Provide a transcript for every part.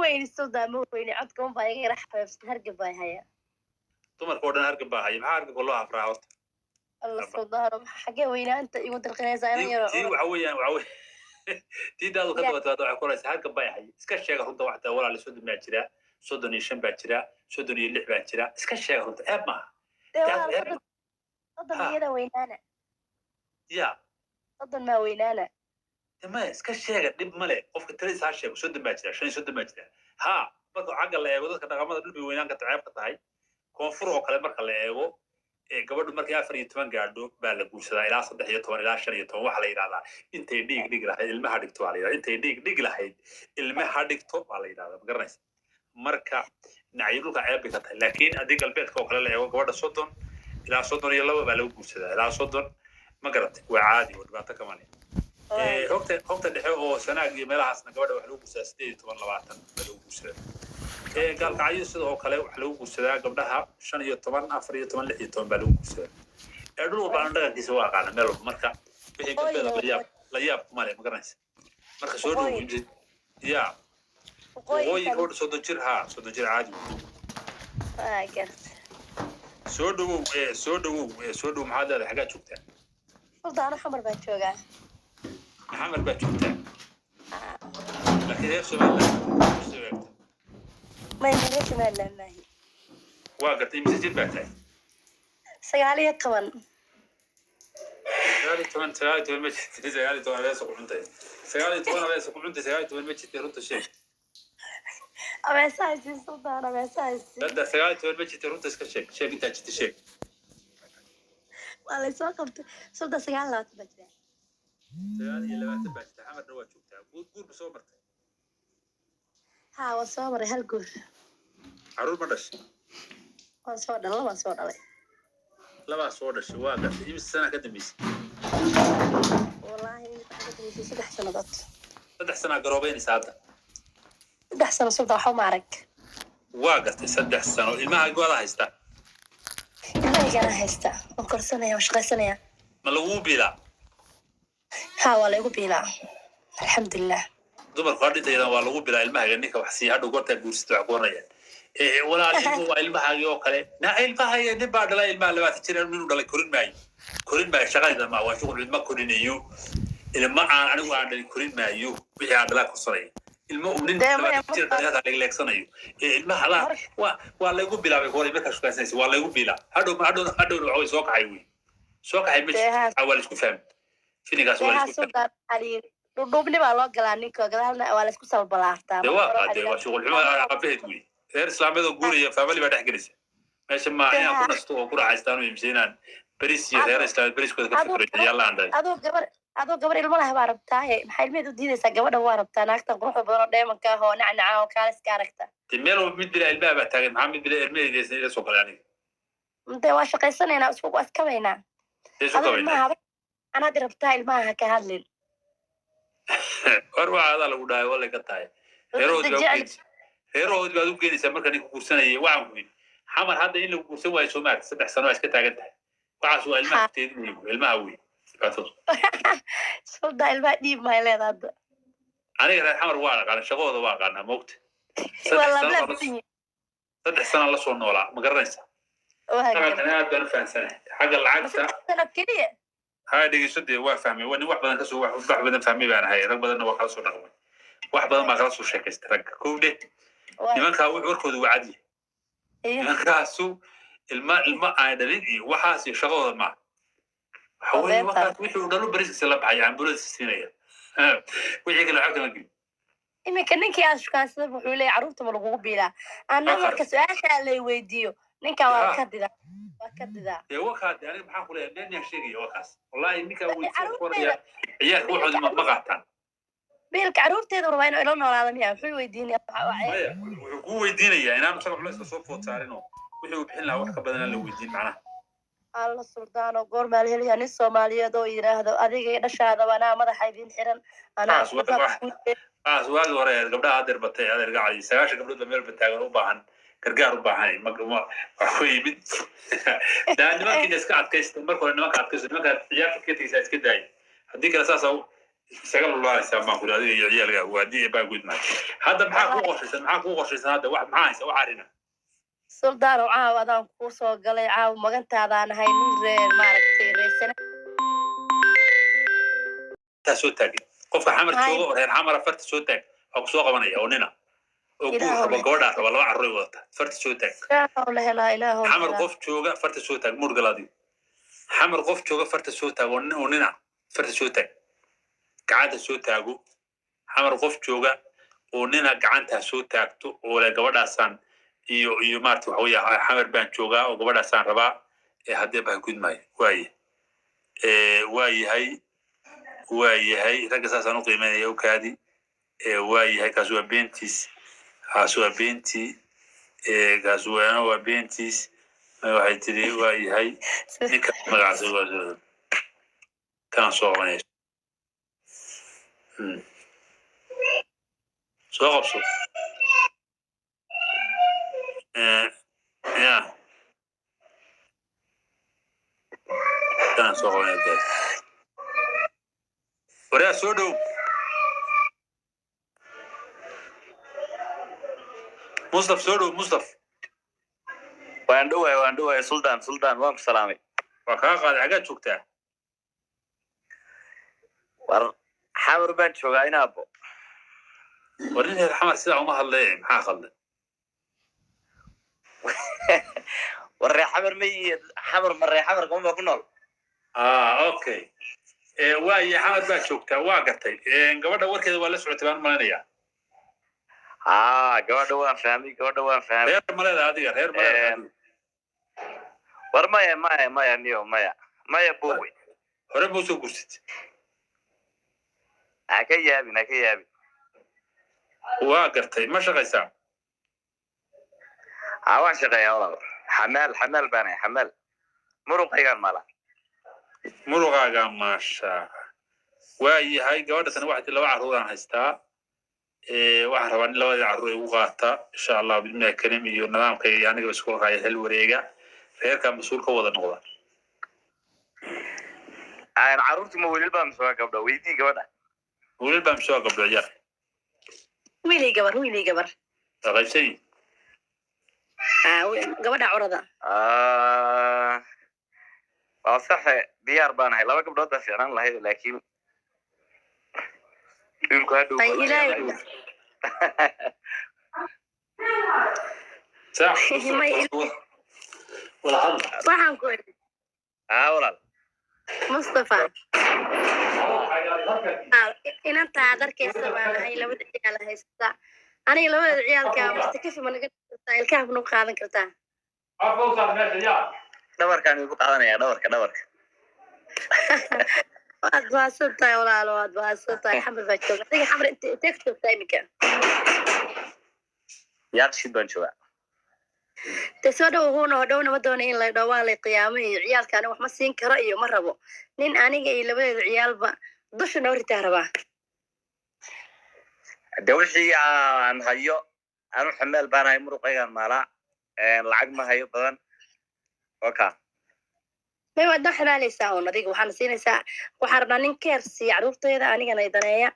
Weyni Sultan, ma weyni. Codka un baa iga yara xabeebsan, hargab baa haya. Dumarka oo dhan hargab baa haya. Maxaa hargabka loo hafraa horta? Alla Sultaano, xagee weynaanta igu dirqinaysaa inan yaro? Tii waxa weeyaan, waxa wey tii daadu ka daba timaado, waxay ku oraysaa hargab baa haya. Iska sheega runta. Waxtaa walaal, 30 baa jira, 35 baa jira, 36 baa jira. Iska sheega runta, ceeb maaha. Dee walaal, 30 iyada weynaana. Ya. 30 maa weynaana? Maya, iska sheega, dhib male. Qofka tiradiisa ha sheego. 30 baa jira, 35 baa jira. Ha, marka xagga la eego dadka dhaqamada dhul bay weynaan karta, ceeb ka tahay. Koonfur oo kale marka la eego, gabadhu markay 14 gaadho baa la guursadaa, ilaa 13 ilaa 15. Waxaa la yidhahdaa intay dhiig dhigi lahayd ilmaha dhigto baa la yidhahdaa. Intay dhiig dhigi lahayd ilmaha dhigto baa la yidhahdaa, ma garanaysa? Marka dhinacyo dhulka ceeb bay ka tahay, laakiin haddii galbeedka oo kale la eego, gabadha 30 ilaa 32 baa lagu guursadaa, ilaa 30, ma garatay? Waa caadi oo dhibaato kama leh. Hogta dhexe oo Sanaag iyo meelahaasna gabadha waxa lagu guursadaa 18, 20 baa lagu guursadaa. Gaalkacyo sidoo kale waxa lagu guursadaa gabdhaha 15, 14, 16 baa lagu guursadaa. Dhul walba aan dhaqankiisa waa aqaana meel walba. Marka wixii galbeeda la yaab kuma leh, ma garanaysa? Marka soo dhow ya waqooyi, gabadha 30 jir, ha, 30 jir caadi. Waa garta. Soo dhowow, soo dhowow, soo dhowow. Maxaad leedahay? Xaggaa joogtaa? Sultaano, Xamar baan joogaa. Maxamed baa joogtaa, laakiin reer Somaliland soo eegta. May, reer Somaliland maahi. Waa gartay. Imise jir baa tahay? 19. 19, 19 ma jirtay. 19 abeesa ku cuntay, 19 abeesa ku cuntay. 19 ma jirtay, runta sheeg. Abeesahaysi Sultaan, abeesahaysi. Hadda 19 ma jirtay, runta iska sheeg. Sheeg intaa jirtay, sheeg. Waa laysoo qabtay Sultaan, 29 baa jira. 29 baa jirta, Xamarna waa joogtaa. Guur, guurba soo martay? Ha, waan soo maray hal guur. Caruur ma dhashay? Waan soo dhalay, labaan soo dhalay. Labaa soo dhashay, waa gartay. Imise sana ka dambeysay? Wallaahi waxaa ka dambeysay 3 sannadood. 3 sanaa garoobeynaysa hadda? 3 sano Sultan, waxba ma arag. Waa gartay, 3 sano. Ilmaha gooda haysta? Ilmahaygana haysta, waan korsanaya, waan shaqaysanaya. Ma laguu biilaa? Ha, waa laygu biilaa, alxamdulilah. Dumarku hadhintaydan waa lagu bilaa ilmahaga. Ninka wax siiya hadhow goortaa guursata wax ku oranayaan, walaal, ilmuhu waa ilmahaagii oo kale. Na ilmahaga nin baa dhalay. Ilmaha 20 jir inuu dhalay korin maayo, korin maayo, shaqadayda ma waa shuqul. Ilma korinayo, ilma aan anigu aan dhalin korin maayo. Wixii aan dhalaa korsanaya. Ilmo uu nin Dee maya, 20 jir dhalay hataa leegleegsanayo. Ilmaha la waa laygu bilaabay hore markaa shukaansanaysa, waa laygu bilaa. Hadhow hadhow hadhowna waxa way soo kaxay, wey soo kaxay ma Dee jirto. haa. Waa la isku fahmay fininkaas, Dee waa la haa isku fahmay. Sultan, waxaa la yidhi dhudhuubni baa loo galaa ninka, gadaalna waa laysku salbalaartaa. Dee Marka waa hore waxaa qaadee la waa shuqul xumo aabaheed wey. Reer islaameed oo guuraya family baa dhex gelaysa meesha. Ma inaan ku nasto oo ku raaxaystaan oo imse inaan beris iyo reer islaameed beriskooda ka fikiro yalla aan dhahay. Aduu gabar ilmo leh baa rabtaaye, maxaa ilmeheed u diidaysaa? Gabadha waa rabtaa, naagtan quruxda badan oo dheemanka ah oo nacnaca oo kaaliska aragta. Dee meel walba mid bila ilmaha baa taagan. Maxaa mid bila ilmaheeda ila soo galay aniga? Dee waa shaqaysanaynaa, isku askabaynaa. Dee isu Aduu kabaynaa. ilmaha anaad rabtaa, ilmaha ha ka hadlin. War waxa adaa lagu dhahay walay ka tahay. Reerahood baa u Jecel. geenaysa, reerahood baad u geenaysaa marka ninka guursanayay. Waxaan ku yidhi Xamar hadda in lagu guursan waayo soo maarta, 3 sano waa iska taagan tahay. Waxaas waa ilmaha teedinaya, ilmaha wey dhibaatadu. Sultan, ilmaha dhiib may leeda hadda. Aniga reer Xamar waa aqaana, shaqahooda waa aqaanaa, moogta. Waa 3 sano laablaab badan yihiin. 3 sana lasoo noolaa, ma garanaysaa? Waa dhaqankan gartay. Aad baan u fahamsanahay xagga lacagta. 3 sano keliya? Haa, dhegeyso. Dee waa fahmay, waa nin wax badan kasoo wax badan fahmay baan ahay. Rag badanna waa kala soo dhaqmay, wax badan baa kala soo sheekaystay ragga. Kow dheh. Waa Nimankaa warkoodu waa cad yahay. Iyo Nimankaasu ilma aan dhalin iyo waxaas iyo shaqadooda maaha. Waxa Waa weeye beenta. Markaas wixii uu dhalo beriskiisa la baxaya, ambulance siinaya, wixii kale waxba kama gelin. Iminka ninkii aad shukaansaday wuxuu leeyahay carruurta ma lagugu biilaa anna? Waa Marka su-aashaa lay weydiiyo ninka waa Ha. ka didaa, waa ka didaa. Dee wakaa de aniga maxaan ku leeyahay? Been yaan sheegaya? Waa kaas wallahi ninkaa wuu Carruurteeda- qoraya ciyaalka waxooda ma qaataan. Biilka carruurteeda rabaa inuu ila noolaado miya? Wuxuu weydiinaya waxa Maya, wuxuu kuu weydiinayaa inaanu isaga culayska soo food saarin oo wixii uu bixin lahaa wax ka badan aan la weydiin macnaha. Alla Sultaano, goormaa la helayaa nin Soomaaliyeed oo yidhaahdo adiga iyo dhashaadaba anaa madaxa idin xiran, anaa Taas kaas waagi hore gabdhaha adeer batay, adeer gacali, 90 gabdhood baa meel bataagan u baahan gargaar u baahan. Waxa weeye mid daa nimankiina iska adkaysta. Marka hore nimanka adkaysta, nimanka ciyaarta ka tegeysaa iska daaya. Haddii kale saasa Isaga lulaanaysaa baan kuri adiga iyo ciyaalka waa haddii baa gud maay. Hadda maxaa kuu qorshaysan? Maxaa kuu qorshaysan hadda? Wax maxaa haysa wax arrina? Suldaanow, caaw adaan kuu soo galay, caaw magantaadaan ahay, nin reer maaragtay reersana. Taa soo taagay qofka Xamar Hay. jooga oo reer Xamara farta soo taag, waa ku soo qabanaya oo nina oo guur Ilaahow raba, leh. Gabadhaa raba, laba carruur ay wadata, farta soo taag. Ilaahow la helaa, ilaahow la Xamar helaa. qof jooga farta soo taag, murgal adigu. Xamar qof jooga farta soo taag oo nin oo nina farta soo taag, gacanta soo taago. Xamar qof jooga oo nina gacanta soo taagto oo le gabadhaasaan iyo maarata waxa weeye Xamar baan joogaa oo gabadhaasaan rabaa ee haddii baa gudmaayo waaye. Waa yahay, waa yahay, ragga saasaan u qiimeynaya u kaadi. Waa yahay, kaas waa beentiis, kaas waa beentii, kaas waana waa beentiis. Waxay tiri waa yahay ninka magacaas waa kaan soo qabanaya. Soo qabso. Ya kaan soo qabanaya gaas. Waryaa, soo dhow Mustaf, soo dhow Mustaf. Waan dhowahay, waan dhowahay Sultan, Sultan, waan ku salaamay. Waa kaa qaaday. Xaggaad joogtaa? War Xamar baan joogaa, inaabo. War nin reer Xamar sidaa uma hadlay, maxaa khaldan? War ree Xamar ma iyo Xamar ma ree Xamar kama baa ku nool. Ah, okay. Waaye Xamar baa joogtaa, waa gartay. Gabadha warkeeda waa la socotay baan u malaynayaa. Haa, gabadha waan fahmay, gabadha waan fahmay. Reer ma leedahay adiga? Reer ma leedahay adiga? War maya, maya, maya, niyo, maya, maya, bowe. Hore ma usoo gursatay? Ha ka yaabin, ha ka yaabin. Waa gartay. Ma shaqaysaa? Haa, waan shaqeeyaa walaal, xamaal, xamaal baan ahay, xamaal, muruqaygaan mala. Muruqaaga maasha. Waa yahay, gabadha tani waxay tii laba carruuraan haystaa. Waxaan rabaa in labadii carruur igu qaata insha Allah bismillahi karim iyo nidaamka iyo aniga isku qaya xil wareega reerka mas-uul ka wada noqda. Carruurtu ma wiilal baa mise waa gabdho? Weydii gabadha. Wiilal baa mise waa gabdho ciyaar? Wiilii gabar, wiilii gabar. Waa qaybsan yihiin. Ah, gabadha curada. Ah, waa saxe, diyaar baan ahay. Laba gabdhood baa fiicnaan lahayd, laakiin wiilku hadhow Ay, baa laga ilaahay. yaabaa. Sax. Wada hadla. Waxaan ku idhi Haa walaal. Mustafa, inantaa aad arkaysa baan ahay, labada ciyaal haysta. Aniga labada ciyaalka mustakafi ma naga dhigi kartaa? Ilkaha ma nagu qaadan kartaa? Dhabarkaan igu qaadanaya, dhabarka, dhabarka. Waad mahadsan tahay walaalo, waad mahadsan tahay. Xamar baa jooga. Adiga Xamar intee ku joogtaa iminka? Yaaqshid baan joogaa. Dee soo dhow huuna oo dhowna ma doonay in la dhaho waa lay qiyaamo iyo ciyaalka aniga wax ma siin karo iyo ma rabo. Nin aniga iyo labadeeda ciyaalba dusha noo ritaa rabaa. De wixii aan hayo, anu xamaal baan ahay, muruqaygaan maalaa, lacag ma hayo badan oka. May waad noo xamaalaysaa uun adiga, waxaana siinaysaa, waxaan rabnaa nin keer siiya carruurteeda, anigana i daneeya.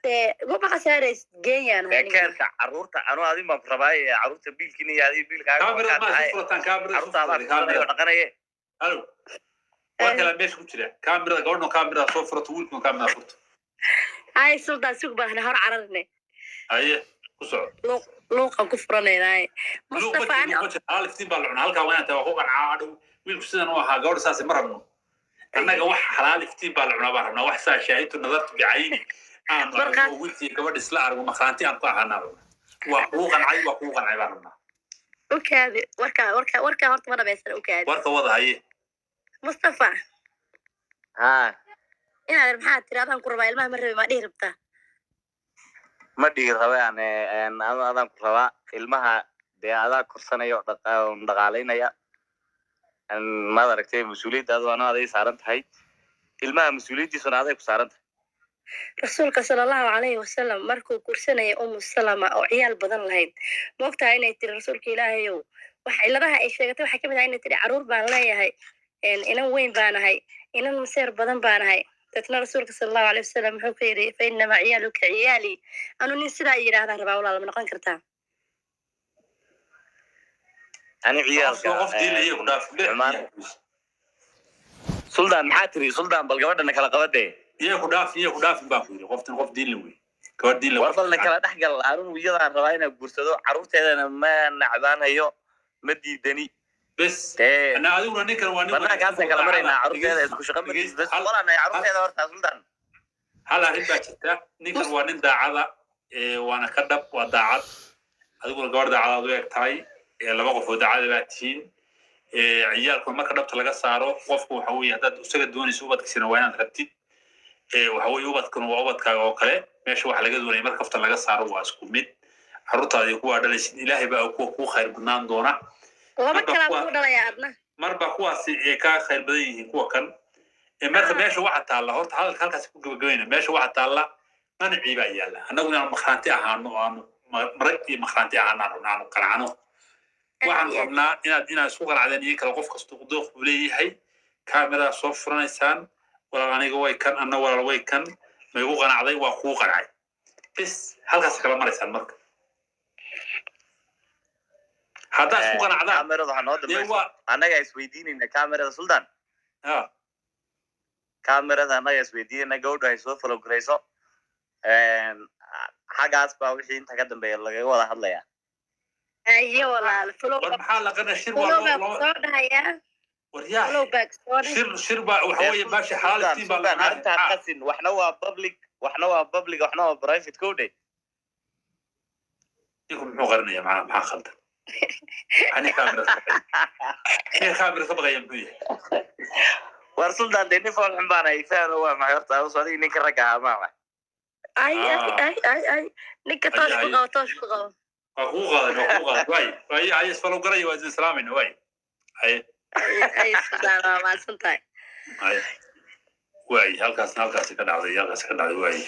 Dee guma khasaaraysid, geeyaan ahay Dee anigana. Keerka carruurta anu adin baan ku rabaaye, carruurta biilkiina iyo adiga biilkaaga Kaamirada waa ma kaa isu tahay. furataan kaamirada isu Carruurta adaa furataan korsanaya oo kaamirada. dhaqanaye. Halo, war kalaa meesha ku jira. Kaamirada gabadhno kaamirada soo furato, wiilkuna kaamirada furto. Hay Suldaan, sug baan hor cararne. Haye, ku soco. Luuq luuqan ku furanaynaaye. Luuq ma Mustafa jiro, ani luuq ma jiro. Hal iftiin baa la cunaa halkaa. Waa inaan tahay waa ku qancaa adhow wiilku sidan u ahaa, gabadha saasi ma rabno annaga. Wax xalaal iftiin baa la cunaa baan rabnaa, wax saa shaahidtu nadartu bicayni aanu aragno Markaas oo wiilkii gabadha isla aragno, markhaanti aan ku ahaanaa rabnaa. Waa kugu qancay, waa kugu qancay baan rabnaa. U kaadi warkaa, warkaa, warkaa horta ma dhamaysana, u kaadi. Warka wada, haye. Mustafa. Haa. Inaad maxaa tiri? Adaan ku rabaa, ilmaha ma rabi maa dhihi rabtaa? Ma dhihi rabaan, anu adaan ku rabaa, ilmaha dee adaa korsanaya oo dhaqaalaynaya. Maad aragtay, mas-uuliyadda adu anu aday saaran tahay, ilmaha mas-uuliyaddiisuna aday ku saaran tahay. Rasuulka sala Allahu calayhi wasalam markuu guursanayay Umu Salama oo ciyaal badan lahayd, maogtahay inay tiri rasuulka ilaahayow, wax ciladaha ay sheegatay waxaa kamid ah inay tiri carruur baan leeyahay, inan weyn baanahay, inan maseer badan baanahay. Deetna Rasuulka sala Allahu alay wasalam wuxuu ku yidhi, fa inamaa ciyaaluka ciyaali. Anu nin sidaa yidhahdaan rabaa, walaal, ma noqon kartaa? Ani ciyaalka Qof diin iyo ku dhaaf. Xumaan. Suldaan, maxaa tiri Suldaan? Bal gabadhana kala qabadee. Iyo ku dhaaf, iyo ku dhaafin baan ku yidhi. Qoftan qof diin la wey, gabadh diin la. War bal na kala dhex gal. Anigu iyadaan rabaa inaan guursado, carruurteedana ma nacbaanayo, ma diidani. Bes. Dee ana adiguna ninkan waa nin banaankaasaan kala maraynaa. Carruurteeda isku shaqo ma Dhegeysta, bes qolanay carruurteeda horta, Suldaan. Hal arrin baa jirta. Ninkan waa nin daacada, waana ka dhab, waa daacad. Adiguna gabadh daacadaad u eg tahay. Laba qof oo daacada baa tihiin. Ciyaalkuna marka dhabta laga saaro qofku waxa weeye, haddaad isaga doonayso ubadkiisana waa inaad rabtid. Waxa weeye, ubadkuna waa ubadkaaga oo kale. Meesha waxa laga doonaya marka kafta laga saaro waa isku mid. Carruurtaada iyo kuwaa dhalaysid Ilaahay baa kuwa kuu khayr badnaan doona. Laba Marka kalaa kugu dhalayaa adna. Marba kuwaasi ay kaa khayr badan yihiin kuwa kan. Marka meesha waxa taalla horta, hadalka halkaasi ku gabagabayna, meesha waxa taalla qancii baa yaalla. Annagu inaanu makhraanti ahaano oo aanu marag iyo makhraanti ahaano aan rabno, aanu qancano. Waxaan rabnaa inaad isku qanacdeen iyo kale. Qof kasta dooq buu leeyahay. Kaameradaa soo furanaysaan: walaal, aniga way kan, anna walaal way kan, ma igu qanacday? Waa kuu qancay, bes. Halkaas kala maraysaan. Marka haddaa isku qanacdaan Kaamerada waxaa noo dee dambayso waa annagaa isweydiinayna kaamerada, Suldaan. Ha. Kaamerada annagaa isweydiinayna, gabadhu ay soo falowgarayso. Xaggaas baa wixii inta ka dambeeya lagaga wada hadlayaa. Aye walaal, follow. War maxaa laqana shir waa Follow baa loo soo dhahayaa. War yaa Follow back soo dhah. Shir baa waxa weeye baashi xalaal Suldaan, iftiin baa Suldaan, la arrintaa qasin. Waxna waa public, waxna waa public, waxna waa private, kowdhe. Ninku muxuu qarinaya? Maxaa khaldan? Maxaa nin kaamira ka baqaya? Nin kaamira ka baqaya muxuu yahay? War Suldaan, dee nin fool xun baan ay fahmo. Waa maxay horta? Aws adiga ninka ragga ahaa maa? Ay ay ay ay ay, ninka toosh ku Ay, ay. qabo, toosh ku qabo. Waa kugu qaadan, waa kugu qaadan. Waay waay, ay isfalow garaya, waa idin salaamayna. Waay, ay. Ay Suldaan, waa mahadsan tahay. Ay waay, halkaasna halkaasi ka dhacday, halkaasi ka dhacday. Waay.